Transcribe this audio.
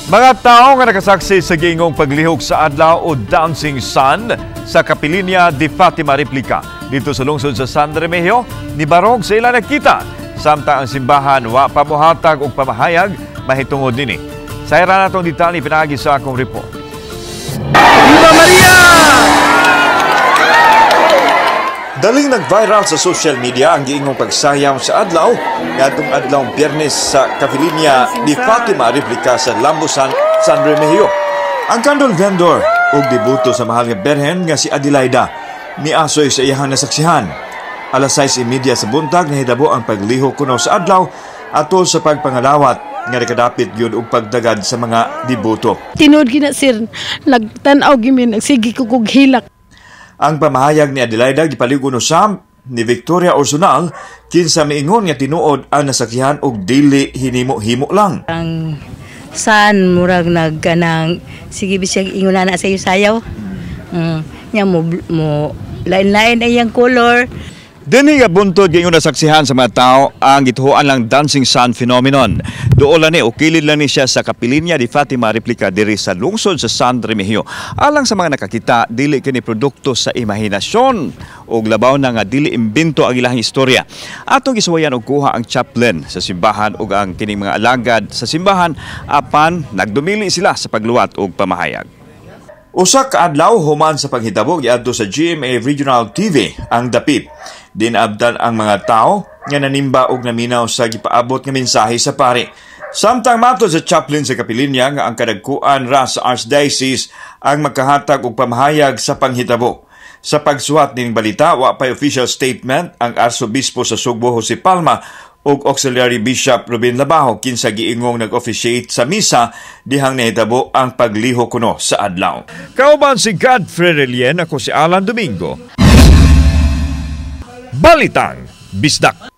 Mga tao nga nakasaksi sa giingong paglihok sa adlaw o Dancing Sun sa Kapilinya de Fatima Replica dito sa lungsod sa San Remigio, nibarog sa ila nakita. Samtang ang simbahan wa pa mohatag og pamahayag mahitungod nini. Sayran natong detalye pinaagi sa akong report. Viva Maria! Daling nag-viral sa social media ang giingong pagsayaw sa adlaw ngadtong adlaw Biyernes sa Kapilinya de Fatima Replica sa Lambusan, San Remigio. Ang candle vendor ug deboto sa mahal nga Berhen nga si Adelaida niasoy sa iyahang nasaksihan. Alas 6:30 sa buntag nahitabo ang paglihok kuno sa adlaw atol sa pagpangalawat nga nakadapit gyud og pagdagad sa mga deboto. Tinuod gina, sir, nagtan-aw gimin, nagsige ko kog hilak. Ang pamahayag ni Adelaida gipaligon usab ni Victoria Orsonal, kinsa miingon nga tinuod ang nasaksihan og dili hinimo-himo lang. Ang sun murag nag kanang sige bisag ingon na sa sayaw. Nya mo lain-lain ay ang color. Dinhi nga buntod giingon nasaksihan sa mga tao ang gituhoan lang Dancing Sun phenomenon. Duol lang ni o kilid lang ni siya sa Kapilinya de Fatima Replica diri sa lungsod sa San Remigio. Alang sa mga nakakita, dili kini produkto sa imahinasyon ug labaw na nga dili imbento ang ilahang istorya. Atong gisuwayan og kuha ang chaplain sa simbahan ug ang kining mga alagad sa simbahan, apan nagdumili sila sa pagluwat og pamahayag. Usa ka adlaw human sa panghitabo, giadto sa GMA Regional TV ang dapit. Dinabdan ang mga tao nga nanimba og naminaw sa gipaabot nga mensahe sa pari. Samtang matod sa chaplain sa Kapilinya nga ang kadagkuan ra sa Archdiocese ang magkahatag og pamahayag sa panghitabo. Sa pagsuwat ning balita, wa pay official statement ang Arsobispo sa Sugbo Jose Palma ug Auxiliary Bishop Ruben Labajo, kinsa giingong nag-officiate sa misa dihang nahitabo ang pagliho kuno sa adlaw. Kauban si Godfrey Relien, ako si Alan Domingo. Balitang Bisdak.